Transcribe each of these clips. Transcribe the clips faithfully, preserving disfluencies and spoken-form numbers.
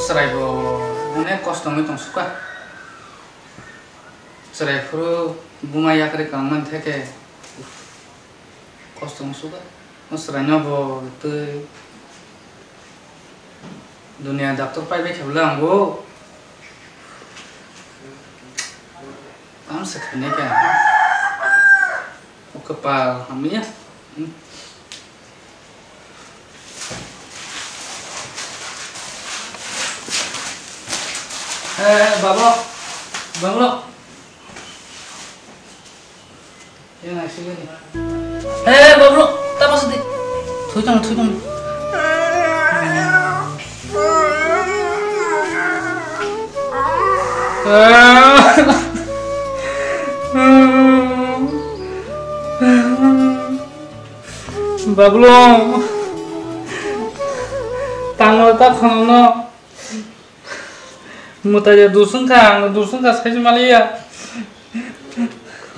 Chwrai bo onek kosto wngwi tong sukha. Chwrai phuru buma yakri kwrwngmani theke kosto wng sukha. O chwraino bo twi dunia doctor pai bai khe bwle ang bo. Tamo se khainai khe ang. O kwpal hamya. Hmm. Eh, Bablo. Bablo. Yang asli ni. Eh, Bablo, tak masuk di. Thui tong, thui tong. Bablo. Tangwr ta khonokno. Mwtai ya dusung kha, ang dusung kha sai maliya.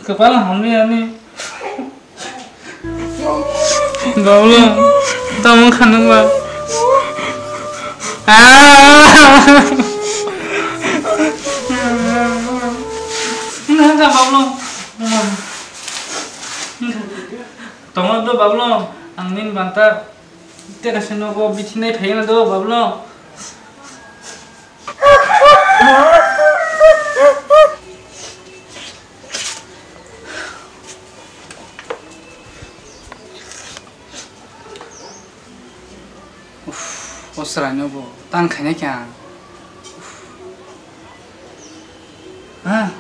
Kwpal hamliya ni. Bablo, tamo khanang ba. Ah! Nang kha Bablo. Tongo do Bablo, ang nin banta. Tera se nogo bithi nai phai na do, Bablo. Uff, o chwraino bo tan khaina khe ang. Ha?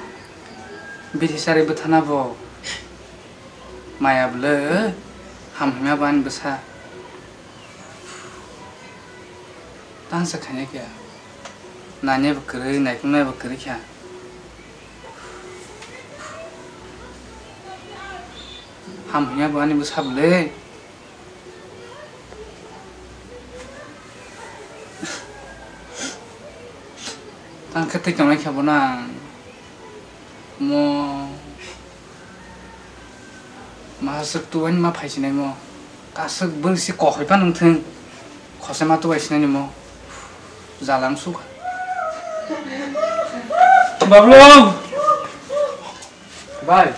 Bithi chari bwthana bo. Maya bwle, ham hwnma bo ani bwsa. Tangsa khaina khe. Nainai bo kwrwi, naikolnai bo kwrwi kha. Ham hwnma bo ani bwsa bwle. Tang khe twi tongnai khe bono ang mo ma swk tuwani ma phai sinai mo. Kaswk bwng si kok hai phano wng thung. Khosai ma tuwai sinai ni mo. Jalang suk. Bablo! Bai.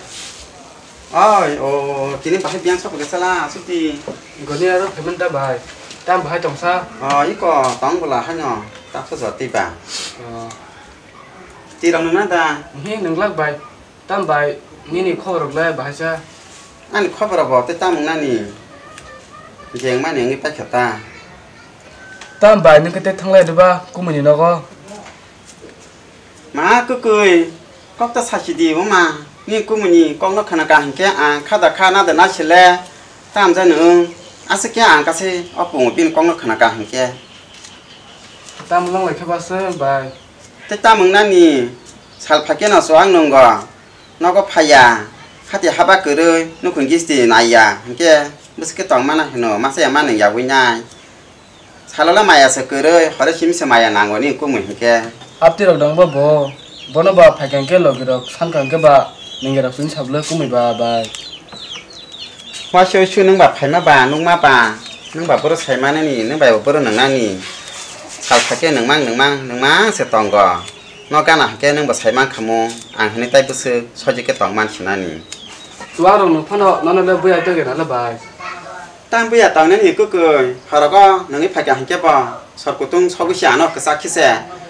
Oi, o, tini bahai biyang sokphaikha sala, suti. Goni aro phaimani da bai. Tam bahai tongsa. O, iko tong bwla haino, taksa jotwi ba. O. Tirok nungna da? Hi, nunglak bai. Tam bai, nini khobor rok le bahaisa? Ani khobor rok bo tei tam wngnani. Jengmani wngwi paikha ta. Tam bai, nung khe tei thanglai diba, kumui ni nogo? Ma kwkwi, kok ta sachidi wngma, ni kumui ni kok no khna ka hinkhe ang kha da kha na da na sile, tam jani wng, aswk khe ang kase o pungo bini kok no khna ka hinkhe. Tam wng lai khe ba se bai. Tei tam wng nani, sal phai khe no chuwak nungo, nogo phaiya, hati haba kwrwi, nukhung gisti naiya, hinkhe bwswk khe tong mano hino, masa ya ma nung yaui nai. Salola maya se kwrwi, hore simi se maya nango ni kumui hinkhe. Apti rok dong bo bo. Bono ba phaikha hinkhe logi rok, sankha hinkhe ba ningi rok chini sablo kumui ba bai. Waisa waisa nung ba phaima ba, nungma ba, nung ba boro saimani ni, nung bai bo boro nungnani. Sal phakhe nungmang, nungmang, nungmang se tongo. No gana hinkhe nung bo saimang khamu, ang hinui tai bwswk sojike tongman sinani. Chuwak rok nung phano nono le buya togena le bai. Tang buya tongnani kwkwi, horogo nungwi phaikha hinkhe bo sor kutung sogwi se ano kwchak khe se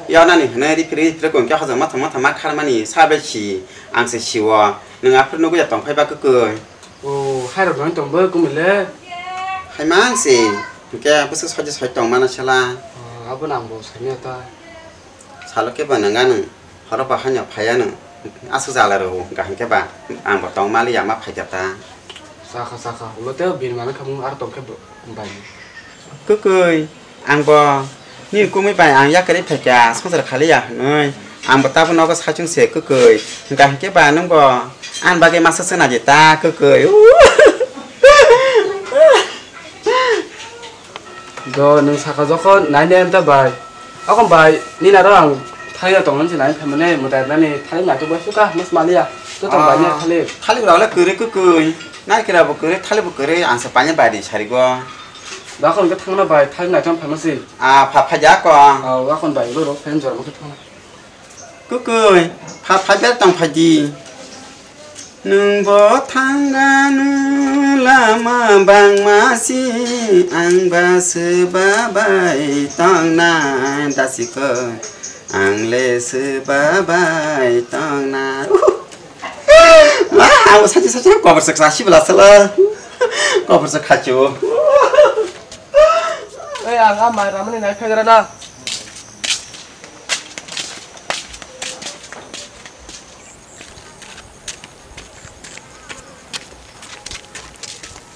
yonani hwnwi riphri riphri kung khe hojak motham motham ma kharmani sa bai si ang se sio, nwng aphuru nugwi ya tongphai ba kwkwi. O, hairok nang tong bo kumui le? Haima ang se, hinkhe bwswk soi soi tong mano sela. O, abo nang bo sanya ta. Salo khe ba nang ano, horo ba hanya phaya no, aswk jala rw, kaham khe ba, ang bo tong mali ya ma phaikha ta. Sakha, sakha, ulo tei bini mano khamung ar tong khe bo, bai. Kwkwi, ang bo, ni kumui bai ang yakarwi phaikha, swngchar khali ya hwnwi, ang bo tabuk nogo saichung se kwkwi, kaham khe ba nwng bo, ani bagwi masa swngna di ta kwkwi. Do nwng sakha jokhon nai nai ta bai. Okon bai, nini aro ang thaio tongmani se nai phaimani mwtai nani thai nai to bai suka mas maliya. To tong bai ne thali. Thali rok le kwrwi kwkwi. Nai kira bo kwrwi, thali bo kwrwi, ang se paine bai di sarigo. Bakon ke thangna bai, thai nai tong phaima si. Ah, pha pha ja ko. Ah, bakon bai, lo ro, phen jor mo ke thangna. Kukui, pha pha ja tong pha di. Nwng bo thanganu lama bangma si, ang ba swba bai tongna dasi ko, ang le swba bai tongna. Uhu. Ah, ang sachi sachi kobor sak sachi bela sala. Kobor sak khachu. Ei, ang a mai ramani nai phaidara na.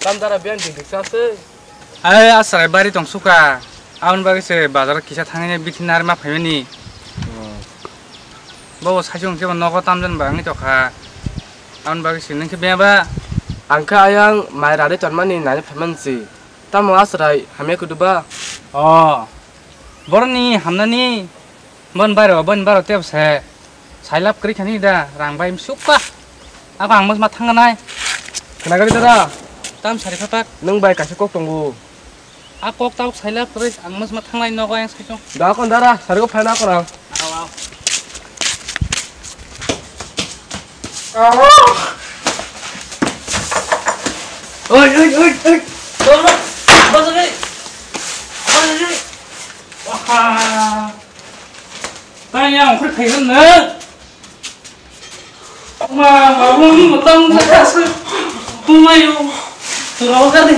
Tamdara biyan di diksa se. Ai, asrai bari tong suka. Aboni bagwi se bazar kisa thangwi bikhin narima phaimani. Bobo saichung khe nogo tamjani bagwi tokha. Aboni bagwi se nang khe beba. Ang khe ayang mai rari tonmani nani phaimani si. Tamo asrai hamya kudu ba? O, boroni hamnani. Bon bairo, bon bairo tep se. Sailap kri khani da, rang bai msukka. Ako ang mas ma thangnai. Khna gari dara. Tam sari phapak. Nung bai kaisa kok tongo. A kok tabuk sailap kri, ang mas ma thangnai nogo yang saichung. Da kon dara, sari ko phaina kon ang. Aw, aw. Oi, oi, oi, oi. Tolong, bajagwi. Bajagwi. Wah. Tanya, ongkhor khaigwn na. Ma, ma, ma, ma, tang, tang, tang. Umayo. Turo ka de.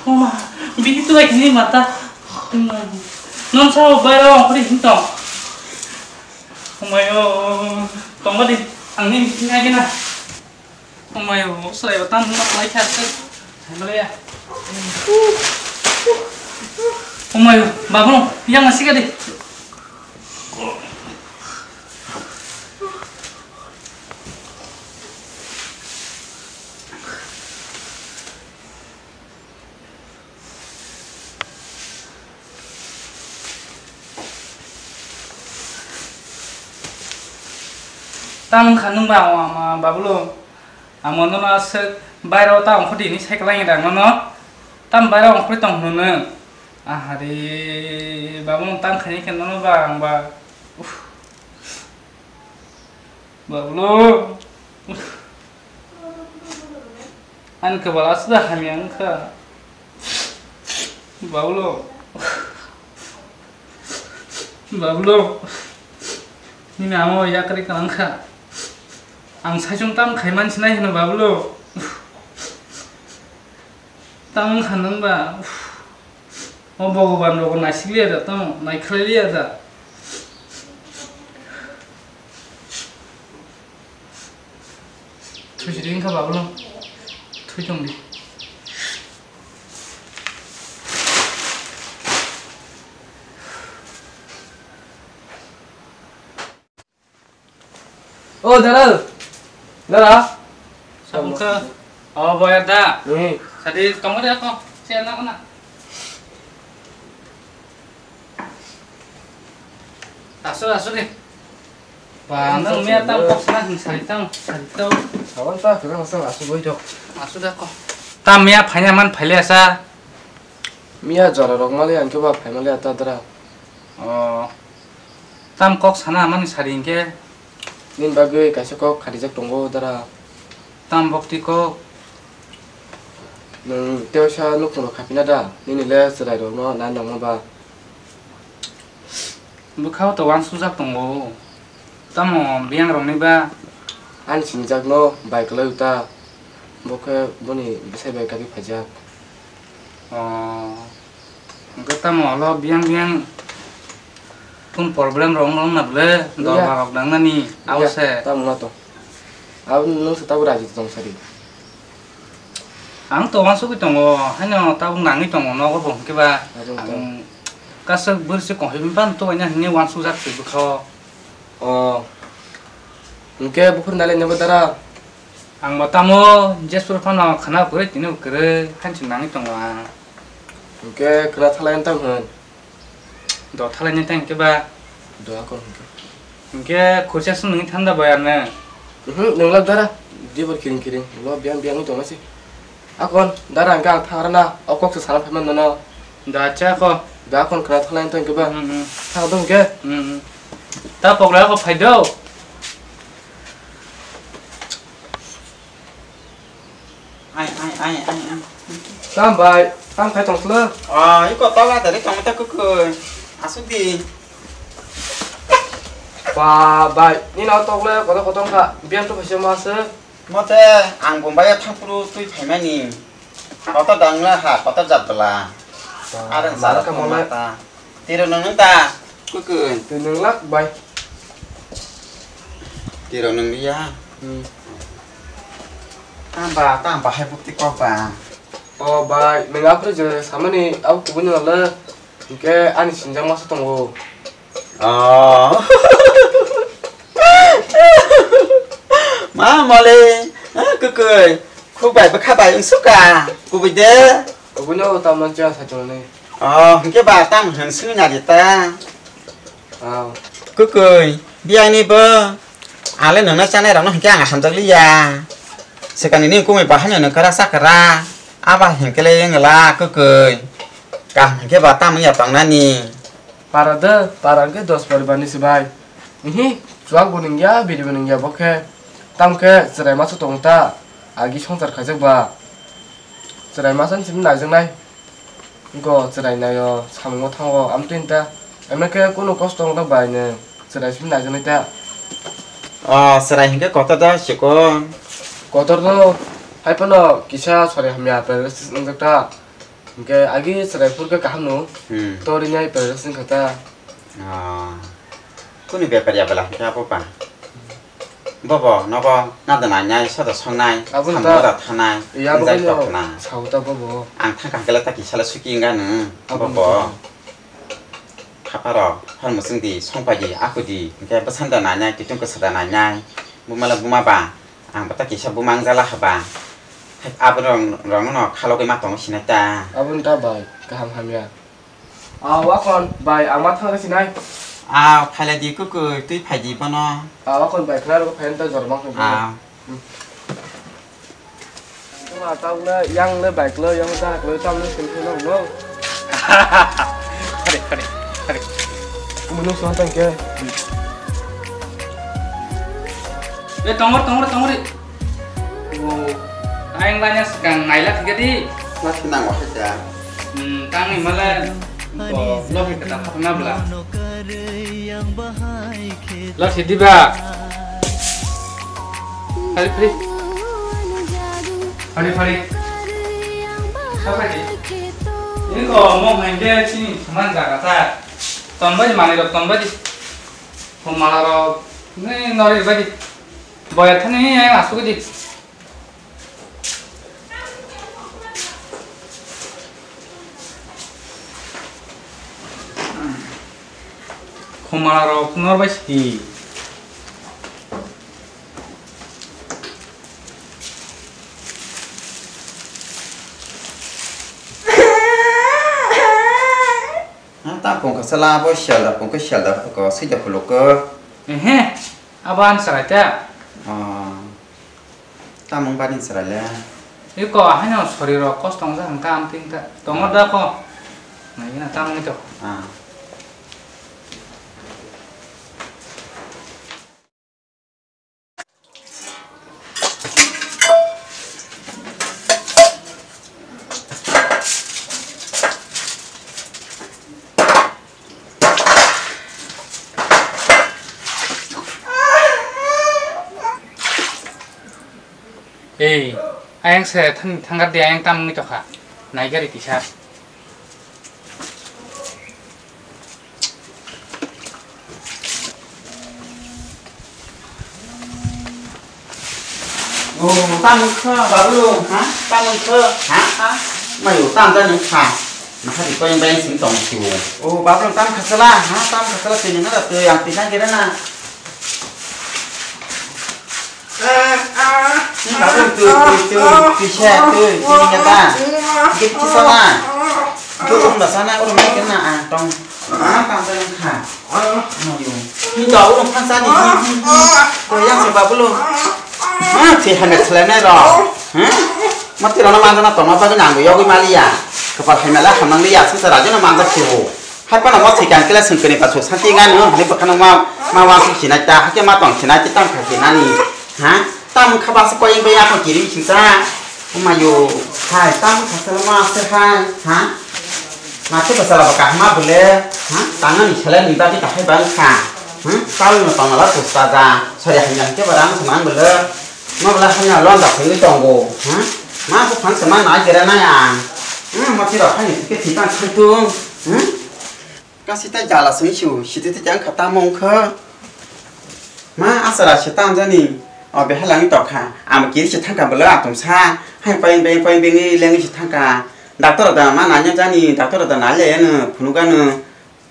Uma, bini tu ai ni mata. Uma. Non sa bai ra ongkhor hin tong. Umayo, tongba di, ang ni ngai gina. Umayo, srai ba tan na lai kha se. Hello ya. Umayo, babu, yang masih ka di. Tamo wngkha nwng ba, o ama, Babulo? Amo nono aswk bairo ta ongkhordi hinwi sai kwlai da nono? Tamo bairo ongkhorwi tong hwnwi nwng? Ahari, Babulo, nwng tamo khaini khe nono ba, ang ba. Uff. Babulo. Ani kwbal aswk da hamya wngkha. Babulo. Babulo. Nini amo yakarwi kwlang kha. Ang saichung tam khaimani sinai hino, Babulo. Tamo wngkha nang ba? O Bhogoban rogo naisikliya da tamo, naikhlailiya da. Thwi sidi wngkha Babulo. Thwi tongdi. O dara, dara. Sabungkha. O boyar da. Hmm. Sadi tongma de ako. Siya na kana. Asu asu de. Ba nang miya tam kok sana hin sari tang sari tau. Sawan ta kena masa asu boi dok. Asu da ko. Tam miya phanya man phaile asa. Miya jora rok mali ang ke ba phai mali ata dara. O. Tam kok sana mani sari hinkhe? Nini bagwi kaisa kok kharijak tongo dara. Tam bokti kok? Nwng tei waisa nukhungrok khapina da? Nini le chwrairokno nai nangma ba? Bwkhao to uansukjak tongo. Tamo biyangrokni ba? Ani sinijakno bai kwlai ta. Bo khe boni bwsai bai kagwi phaijak. O, hwnkhe tamo ulo biyang biyang kung problem rok wng na bwle, ya, dorma rok nangnani, ya, abo se. Tamo na to. Abo nwng se tabuk raji tong sari. Ang to uansugwi tongo, haino tabuk nangwi tongo nogo bo hwnkhe ba. Abo to. Ang kaisa bwrwi se kongkhai bini phano to waina hwnwi uansukjak twi bwkha o. O, hwnkhe buphuru nai lai nabo dara? Ang bo tamo jesur phano khana kwrwi tini bo kwrwi, hanching nangwi tongo ang. Hwnkhe kwna thalai tamo hwn? Do thalai ni tang khe ba? Do akon hwnkhe. Hwnkhe khursa sung nungwi thanda bai ano. Mhm, nung lab dara. Dibor kiring kiring. Lo biyang biyang wng tongma se. Akon, dara hwnkhe ang thangrana, o kok se sana phaimani nono. Da, cha kho. Da, akon khna thanglai tong khe ba. Hmm, hmm. Thang dong khe. Hmm, hmm. Ta pokla kho phai do. Ai, ai, ai, ai, ai. Tam bai, tam khai tong slo. Ah, iko tola dari tong ta kukui. Asuk di. Ba, bai, ni nao tokle kotor kotor kha. Biyan to phaisa ma se. Mote ang Bombay-o thangphuru twi phaimani. Kotor dangla ha, kotor jat bwla. Ba, arang mala sara ka mala. Tongma ta. Tiro nang nang ta. Kukun. Twi nang lak bai. Tiro nang liya. Hmm. Tamba, tamba hai bukti kok ba. O bai, nang aphuru je samani au kubuni nale. Hingke ani sinjak masa tongo. Oh. Ma mole, ah, kukui, khuk bai bwkha bai wngsuka, kubui de. Kubui no tamo cha sa chongnai. Oh, hingke ba tam hwn sini na di ta. Oh. Kukui, biyang ni bo, ale nang na chanai rok no hingke ang hamjak liya. Sekani ni kumui bahai no nang kara sakara, aba hingke le wngla kukui. Kaham hingke ba tam ya tongnani. Para de, para hwnkhe dos poribar ni se bai. Ihi, chuak bo nungya, biri bo nungya bo khe. Tam khe chwrai masa tong ta, agi songchar khaijak ba. Chwrai masa ni simi naijaknai. Go chwrai naio, samungo thango, amtwini ta. Emne khe kunu kosto wng ta bai nung, chwrai simi naijaknai ta. O, chwrai hinkhe kotor da chikon. Kotor no, hai phano kisa sori hamya, pero wngjak ta. Hingke agi chwrai phur khe kaham no. Hmm. Tori nai pera sing kha ta. Ah. Kuni bepar ya bela hingke abo ba. Bobo nogo nada nai nai soda songnai. Abo samung ta. Boda thanai. Ya bo wngjai no tokna. Sao ta bobo. Ang thangka hingke le ta kisa le suki wngya no. Abo bobo. Wngjai. Khaparo hor musung di songpai di aku di hingke bwsanda nai nai kitung kwsada nai nai. Buma le buma ba. Ang bata kisa bumang jala haba. Hai, abo rong, rong no khalogwi ma tongo sinai ta. Aboni ta bai, kaham hamya. Ah, wakon bai, ang ma thangna sinai. Ah, phailai di kukui, twi phai di bono. Ah, wakon bai, khna rwgwi phai ta jorma khe. Ah. Hmm. Tuma tau le, yang le bai klo, yang ta klo, tam le sim khe no. Khare, khare, khare. Munu so tang ke. Eh, tongor, tongor, tongor. Oh, ayang banya sekang naila tiga di. Mas nang wahai da. Hmm, tang ni mala. Oh, lo kita apa na bela. Lo sidi ba. Hari free. Hari free. Apa di? Ini kok mau main dia sini, cuman jaga ta. Tonbadi mani rok tonbadi. Pumala rok ni nori badi. Boyar thani yang asuk di. Khumala rok nor bai si. Ha, ta pungkha sala bo sialda pungkha sialda ko sida khuluk ko. Ehe, abo an sarai ta. Oh. Tamung bani chwrai le. Iko haino sori rok kos tong jak hwnkha amtwing ta. Tongo da ko. Nai na tamung ito. Ah. Ei, ayang se thang-, thangkar di, ayang tamung ni tokha. Naigari kisa. Oh, tamung kha, babu, ha? Tamung kha, ha? Ha? Mayu, tam ta nung kha. Nahari koyang bayang sing tong siwo. Oh, babu, tam khasala, ha? Tam khasala tini na, tu yang pisang kira na. Ni babu, tu, tu, tu, tu, sha, tu, tu, ni kata. Git kisala. Tu, um, basana, um, ni kena, ah, tong. Ah, tam ta nung kha. Mayu. Ni to, um, khasa ni, ni, ni, ni. Koyang se babu lo. Ha, si hame selene ro. Ha? Mati rana manjana tongma bagwi nang yogwi maliya. Kapal hai mela hamnang liya, sasa raja na manjak siwo. Hai pana mo sikang kila sengkani pasu santi nganu, hai bwkhano ma, ma wa sing sinai ta, hake ma tong sinai, tam kha sinani. Ha? Tam kha ba se koyeng bai ako kiri singsa. Umayo, hai, tam kha sala ma se hai, ha? Ma se basala baka ma bole, ha? Tangani sala ni bagi ta hai bang kha. Ha? Tal no tong la pusta ja, sari hai yang ke barang senang bole. Ma bole hanya lon da phai tongo, ha? Ma ko phan sama na jera na ya. Ha, ma tiro hai ke thitan khutung, ha? Kasi ta jala sung shu, siti ta jang khata mong kha. Ma asara se tam jani, o behalang tokha, am kiri se thangka bolo atum sa, hai paing paing paing bini lengi se thangka. Doctor da ma nanya jani, doctor da na le no, phunuga no.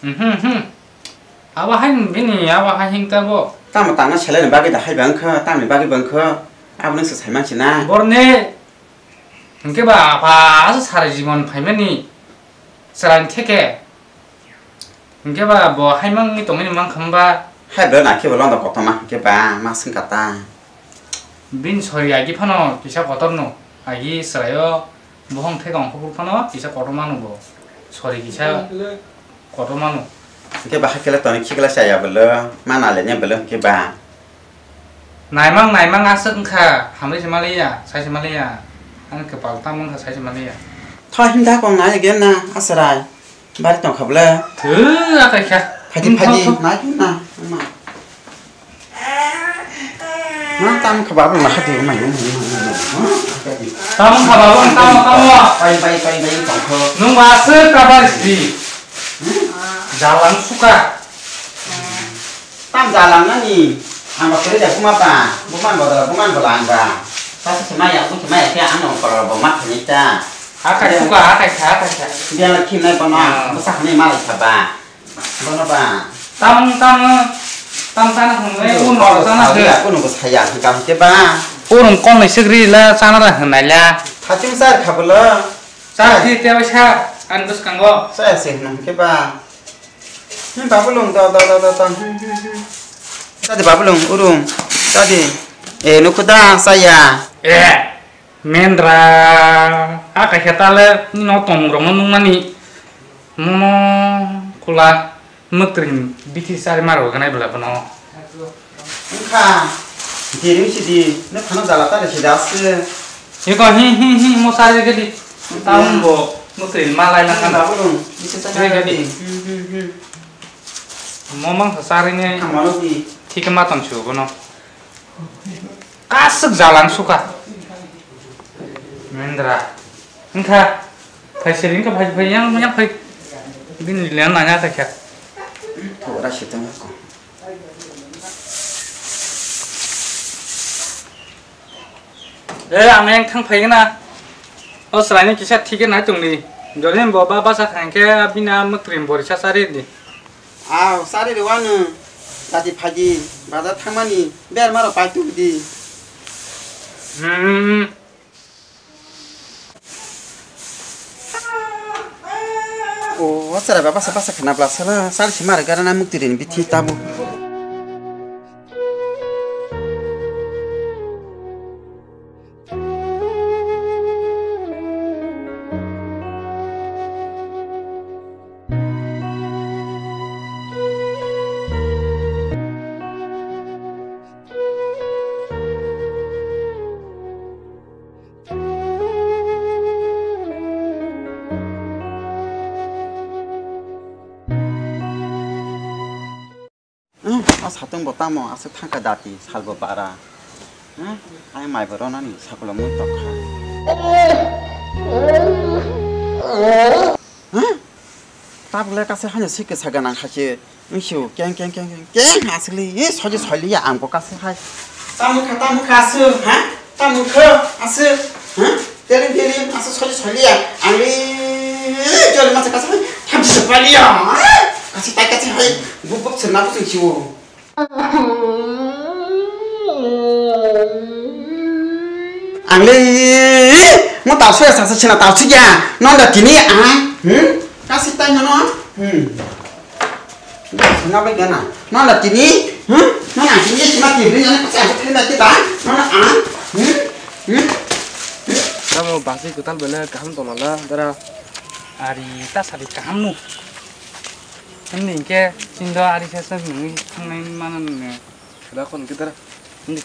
Mhm, mhm. Abo hai bini, abo hai hing ta bo. Tamo tangna sele ni bagwi da hai bang kha, tamni bagwi bang kha. Abo nang se sai man se na. Borne Hwnkhe ba apa asa sari jibon phaimani chwraini theke. Hwnkhe ba bo haimangni tongmani mankha hwnba? Hai bwrwi nang khe bo londa kotorma hwnkhe ba ma swngkha ta. Bini sori agi phano kisa kotorno, agi chwraio bohong theke ongkhorphuru phano kisa kotormano bo. Sori kisa kotormano. Hwnkhe ba hakhe le toni khikla chaya bwlo, ma nalenya bwlo hwnkhe ba. Naimang naimang aswk wngkha, hamri se maliya, sai se maliya. Ani kwpal tamo wngkha, sai se maliya. Tho himda kong nai gen na, aswrai. Bari tongkha bwle. Thwi, akai kha. Phadi, hmm, phadi, thok, thok. Nai na, ma. Ma tam kha babu ma khati ma yum yum yum yum. Tam kha babu, tam, tam. Pai, pai, pai, pai, tongkho. Nung ba aswk kabar sidi. Hmm? Jalang suka. Tam jalang nani, ang ba kwrwi da buma ba, buma ba da, buma ba lang ba. Sasa se maya, bu se maya khe ano kolor bo ma khani ta. Akai suka, akai kha, akai kha. Dia la khim nai bono, ah, bwsa khani ma lai kha ba. Bono ba. Tam, tam, tam, tam, hwnwi, uno, uno, sana, uno, uno, uno, saya, hingka hingke ba. Urung kong ni sigri la, sana ra hwnai la. Hachung sar kha bolo. Sa si te bai sa, ang bwskango. Sa si hwnwi hingke ba. Hmm, Babulung, da, da, da, da, da. Hmm, hmm, hmm. Tadi Babulung, urung. Tadi. Eh, nukho da, saya. Eh, Mendra. A kaisa tale, no tong rong no nung mani. Mono kula, mukri bithi sari maro ganai bela bono. Wngkha, diring sidi, nokphano jala tari sidi aswk. Eko hi hi hi mo sari gadi. Wngkha. Taun bo, mukri malai lang kana. Wngkha, wngkha. Bisa sari gadi. Hmm, hmm, hmm. Mo mang sari ne. Thik ma tong chu bono. Kasuk jalang suka. Mendra. Wngkha. Phai seri wngkha phai phai yang yang phai. Bini lian nanya ta kya. Thora sitang ko. Eh, ang yang thang phai gana. O selaini kisa thik na tongni. Jolin bo ba basa khang khe bina mukrim bori sa sari di. Aw, sari rwanu. Dati phaji, bazar thangmani, ber maro pai tubudi. Hmm. O, chwrai ba basa basa khna bla sala, sari si mari gara na mukti rini bithi tabu. Hmm, a satung bo tamo aswk thangkha dati, salbo bara. Hmm, ai maibo ronani sakulo mui tokha. Hmm? Tabuk le kase hanya sike saga nang khache. Wngsu keng keng keng keng keng aswk le, eh, soje soiliya ang bo kase hai. Tamo kha, tamo kha aswk, ha? Tamo kha aswk, ha? Telim telim aswk soje soiliya. Ang le, eh, jole masa kase hai. Thamchi se paliya. Kase tai kase hai. Buk buk sirna buk sing siwo. Ang le, mo tau soya sasa sina tau sikya. Nonda tini ang, hmm? Kasi tai nono, hmm. Sina bai gana. Nonda tini, hmm? Nonda tini sima tini nana kasi aku terima kita. Nonda ang, hmm? Hmm? Hmm? Tamo Basi kwtal bele kaham tongnala dara. Ari ta sari kaham no. Himni hinkhe chindo ari sesa nungwi thangnai mano nungni. Khwda khon khe dara. Hindi.